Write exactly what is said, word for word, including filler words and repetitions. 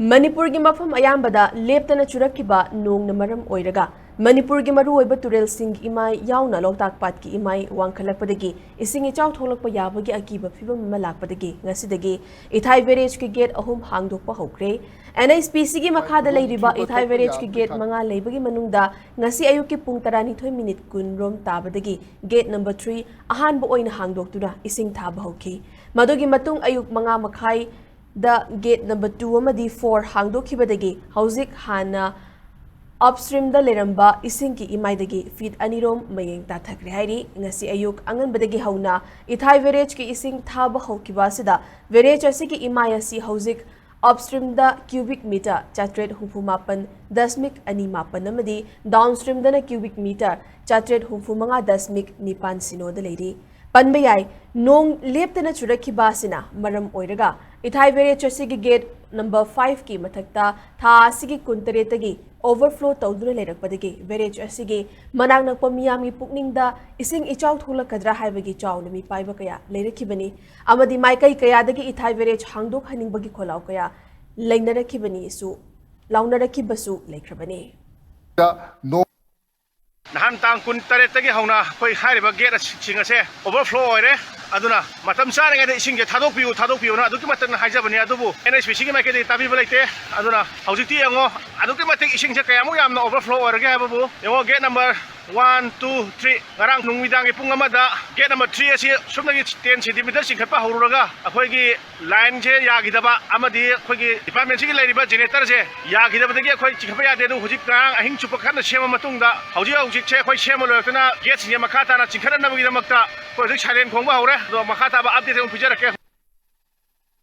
ꯃꯅꯤꯄꯨꯔꯒꯤ ꯃꯐꯝ ꯑꯌꯥꯝꯕꯗ ꯂꯦꯞꯇꯅ ꯆꯨꯔꯛꯈꯤꯕ ꯅꯣꯡꯅ ꯃꯔꯝ ꯑꯣꯏꯔꯒ ꯃꯅꯤꯄꯨꯔꯒꯤ ꯃꯔꯨꯑꯣꯏꯕ ꯇꯨꯔꯦꯜꯁꯤꯡꯒꯤ ꯏꯃꯥꯏ ꯌꯥꯎꯅ ꯂꯣꯛꯇꯥꯛ ꯄꯥꯠꯀꯤ ꯏꯃꯥꯏ ꯋꯥꯡꯈꯠꯂꯛꯄꯗꯒꯤ ꯏꯁꯤꯡ ꯏꯆꯥꯎ ꯊꯣꯛꯂꯛꯄ ꯌꯥꯕꯒꯤ ꯑꯀꯤꯕ ꯐꯤꯕꯝ ꯑꯃ ꯂꯥꯛꯄꯗꯒꯤ ꯉꯁꯤꯗꯒꯤ ꯏꯊꯥꯏ ꯕꯦꯔꯦꯖꯀꯤ ꯒꯦꯠ ꯑꯍꯨꯝ ꯍꯥꯡꯗꯣꯛꯄ ꯍꯧꯈ꯭ꯔꯦ꯫ NHPCꯒꯤ ꯃꯈꯥꯗ ꯂꯩꯔꯤꯕ ꯏꯊꯥꯏ ꯕꯦꯔꯦꯖꯀꯤ ꯒꯦꯠ ꯃꯉꯥ ꯂꯩꯕꯒꯤ ꯃꯅꯨꯡꯗ ꯉꯁꯤ ꯑꯌꯨꯛꯀꯤ ꯄꯨꯡ ꯇꯔꯥꯅꯤꯊꯣꯏ ꯃꯤꯅꯤꯠ ꯀꯨꯟ ꯔꯣꯝ ꯇꯥꯕꯗꯒꯤ ꯒꯦꯠ ꯅꯝꯕꯔ ꯊ꯭ꯔꯤ ꯑꯍꯥꯟꯕ ꯑꯣꯏꯅ ꯍꯥꯡꯗꯣꯛꯇꯨꯅ ꯏꯁꯤꯡ ꯊꯥꯕ ꯍꯧꯈꯤ꯫ ꯃꯗꯨꯒꯤ ꯃꯇꯨꯡ ꯑꯌꯨꯛ ꯃꯉꯥ ꯃꯈꯥꯏ ꯗ ꯒꯦꯠ ꯅꯝꯕꯔ ꯇꯨ ꯑꯃꯗꯤ ꯐꯣꯔ ꯍꯥꯡꯗꯣꯛꯈꯤꯕꯗꯒꯤ ꯍꯧꯖꯤꯛ ꯍꯥꯟꯅ ꯑꯞꯁ꯭ꯇ꯭ꯔꯤꯝꯗ ꯂꯩꯔꯝꯕ ꯏꯁꯤꯡꯒꯤ ꯏꯃꯥꯏꯗꯒꯤ ꯐꯤꯠ ꯑꯅꯤꯔꯣꯝ ꯃꯌꯦꯡ ꯇꯥꯊꯈ꯭ꯔꯦ ꯍꯥꯏꯔꯤ꯫ ꯉꯁꯤ ꯑꯌꯨꯛ ꯑꯉꯟꯕꯗꯒꯤ ꯍꯧꯅ ꯏꯊꯥꯏ ꯕꯦꯔꯦꯖꯀꯤ ꯏꯁꯤꯡ ꯊꯥꯕ ꯍꯧꯈꯤꯕ ꯑꯁꯤꯗ ꯕꯦꯔꯦꯖ ꯑꯁꯤꯒꯤ ꯏꯃꯥꯏ ꯑꯁꯤ ꯍꯧꯖꯤꯛ ꯑꯞꯁ꯭ꯇ꯭ꯔꯤꯝꯗ ꯀ꯭ꯌꯨꯕꯤꯛ ꯃꯤꯇꯔ ꯆꯥꯇ꯭ꯔꯦꯠ ꯍꯨꯝꯐꯨ ꯃꯥꯄꯟ ꯗꯁꯃꯤꯛ ꯑꯅꯤ ꯃꯥꯄꯟ ꯑꯃꯗꯤ ꯗꯥꯎꯟꯁ꯭ꯇ꯭ꯔꯤꯝꯗꯅ ꯀ꯭ꯌꯨꯕꯤꯛ ꯃꯤꯇꯔ ꯆꯥꯇ꯭ꯔꯦꯠ ꯍꯨꯝꯐꯨ ꯃꯉꯥ ꯗꯁꯃꯤꯛ ꯅꯤꯄꯥꯟ ꯁꯤꯅꯣꯗ ꯂꯩꯔꯤ꯫ ꯄꯟꯕ ꯌꯥꯏ, ꯅꯣꯡ ꯂꯦꯞꯇꯅ ꯆꯨꯔꯛꯈꯤꯕ ꯑꯁꯤꯅ ꯃꯔꯝ ꯑꯣꯏꯔꯒ ꯏꯊꯥꯏ ꯕꯦꯔꯦꯖ ꯑꯁꯤꯒꯤ ꯒꯦꯠ ꯅꯝꯕꯔ ꯐꯥꯏꯚꯀꯤ ꯃꯊꯛꯇ ꯊꯥ ꯑꯁꯤꯒꯤ ꯀꯨꯟꯇꯔꯦꯠꯇꯒꯤ ꯑꯣꯚꯔꯐ꯭ꯂꯣ ꯇꯧꯗꯨꯅ ꯂꯩꯔꯛꯄꯗꯒꯤ ꯕꯦꯔꯦꯖ ꯑꯁꯤꯒꯤ ꯃꯅꯥꯛ ꯅꯛꯄ ꯃꯤꯌꯥꯝꯒꯤ ꯄꯨꯛꯅꯤꯡꯗ ꯏꯁꯤꯡ ꯏꯆꯥꯎ ꯊꯣꯛꯂꯛꯀꯗ꯭ꯔꯥ ꯍꯥꯏꯕꯒꯤ ꯆꯥꯎꯅ ꯃꯤꯄꯥꯏꯕ ꯀꯌꯥ ꯂꯩꯔꯛꯈꯤꯕꯅꯤ ꯑꯃꯗꯤ ꯃꯥꯏꯀꯩ ꯀꯌꯥꯗꯒꯤ ꯏꯊꯥꯏ ꯕꯦꯔꯦꯖ ꯍꯥꯡꯗꯣꯛꯍꯟꯅꯤꯡꯕꯒꯤ ꯈꯣꯜꯂꯥꯎ ꯀꯌꯥ ꯂꯩꯅꯔꯛꯈꯤꯕꯅꯤꯁꯨ, ꯂꯥꯎꯅꯔꯛꯈꯤꯕꯁꯨ ꯂꯩꯈ꯭ꯔꯕꯅꯤ꯫ ꯅꯍꯥꯟ ꯇꯥꯡ ꯀꯨꯟꯇꯔꯦꯠꯇꯒꯤ ꯍꯧꯅ ꯑꯩꯈꯣꯏ ꯍꯥꯏꯔꯤꯕ ꯒꯦꯠ ꯑꯁꯤꯡ ꯑꯁꯦ ꯑꯣꯚꯔꯐ꯭ꯂꯣ ꯑꯣꯏꯔꯦ꯫ ꯑꯗꯨꯅ ꯃꯇꯝ ꯆꯥꯔꯤꯉꯩꯗ ꯏꯁꯤꯡꯁꯦ ꯊꯥꯗꯣꯛꯄꯤꯌꯨ, ꯊꯥꯗꯣꯛꯄꯤꯌꯨꯅ ꯑꯗꯨꯛꯀꯤ ꯃꯇꯤꯛ ꯍꯥꯏꯖꯕꯅꯤ꯫ ꯑꯗꯨꯕꯨ NHPCꯒꯤ ꯃꯥꯏꯀꯩꯗꯒꯤ ꯇꯥꯕꯤꯕ ꯂꯩꯇꯦ꯫ ꯑꯗꯨꯅ ꯍꯧꯖꯤꯛꯇꯤ ꯌꯦꯡꯉꯣ, ꯑꯗꯨꯛꯀꯤ ꯃꯇꯤꯛ ꯏꯁꯤꯡꯁꯦ ꯀꯌꯥꯃꯨꯛ ꯌꯥꯝꯅ ꯑꯣꯚꯔꯐ꯭ꯂꯣ ꯑꯣꯏꯔꯒꯦ ꯍꯥꯏꯕꯕꯨ ꯌꯦꯡꯉꯣ꯫ Gate number one, two, three, ꯉꯔꯥꯡ ꯅꯨꯃꯤꯗꯥꯡꯒꯤ ꯄꯨꯡ ꯑꯃꯗ ꯒꯦꯠ ꯅꯝꯕꯔ ꯊ꯭ꯔꯤ ꯑꯁꯤ ꯁꯨꯞꯅꯒꯤ ꯇꯦꯟ ꯁꯦꯟꯇꯤꯃꯤꯇꯔ ꯆꯤꯡꯈꯠꯄ ꯍꯧꯔꯨꯔꯒ ꯑꯩꯈꯣꯏꯒꯤ ꯂꯥꯏꯟꯁꯦ ꯌꯥꯈꯤꯗꯕ ꯑꯃꯗꯤ ꯑꯩꯈꯣꯏꯒꯤ ꯗꯤꯄꯥꯔꯠꯃꯦꯟꯁꯤꯒꯤ ꯂꯩꯔꯤꯕ ꯖꯦꯅꯦꯔꯦꯇꯔꯁꯦ ꯌꯥꯈꯤꯗꯕꯗꯒꯤ ꯑꯩꯈꯣꯏ ꯆꯤꯡꯈꯠꯄ ꯌꯥꯗꯦ꯫ ꯑꯗꯨ ꯍꯧꯖꯤꯛ ꯉꯔꯥꯡ ꯑꯍꯤꯡ ꯆꯨꯞꯄ ꯀꯟꯅ ꯁꯦꯝꯃ ꯃꯇꯨꯡꯗ ꯍꯧꯖꯤꯛ ꯍꯧꯖꯤꯛꯁꯦ ꯑꯩꯈꯣꯏ ꯁꯦꯝꯕ ꯂꯣꯏꯔꯛꯇꯨꯅ ꯒꯦꯠꯁꯤꯡꯁꯦ ꯃꯈꯥ ꯇꯥꯅ ꯆꯤꯡꯈꯠꯅꯅꯕꯒꯤꯗꯃꯛꯇ ꯑꯩꯈꯣꯏ ꯍꯧꯖꯤꯛ ꯁꯥꯏꯔꯦꯟ ꯈꯣꯡꯕ ꯍꯧꯔꯦ꯫ ꯑꯗꯣ ꯃꯈꯥ ꯇꯥꯕ ꯑꯞꯗꯦꯠ ꯑꯃꯨꯛ ꯄꯤꯖꯔꯛꯀꯦ꯫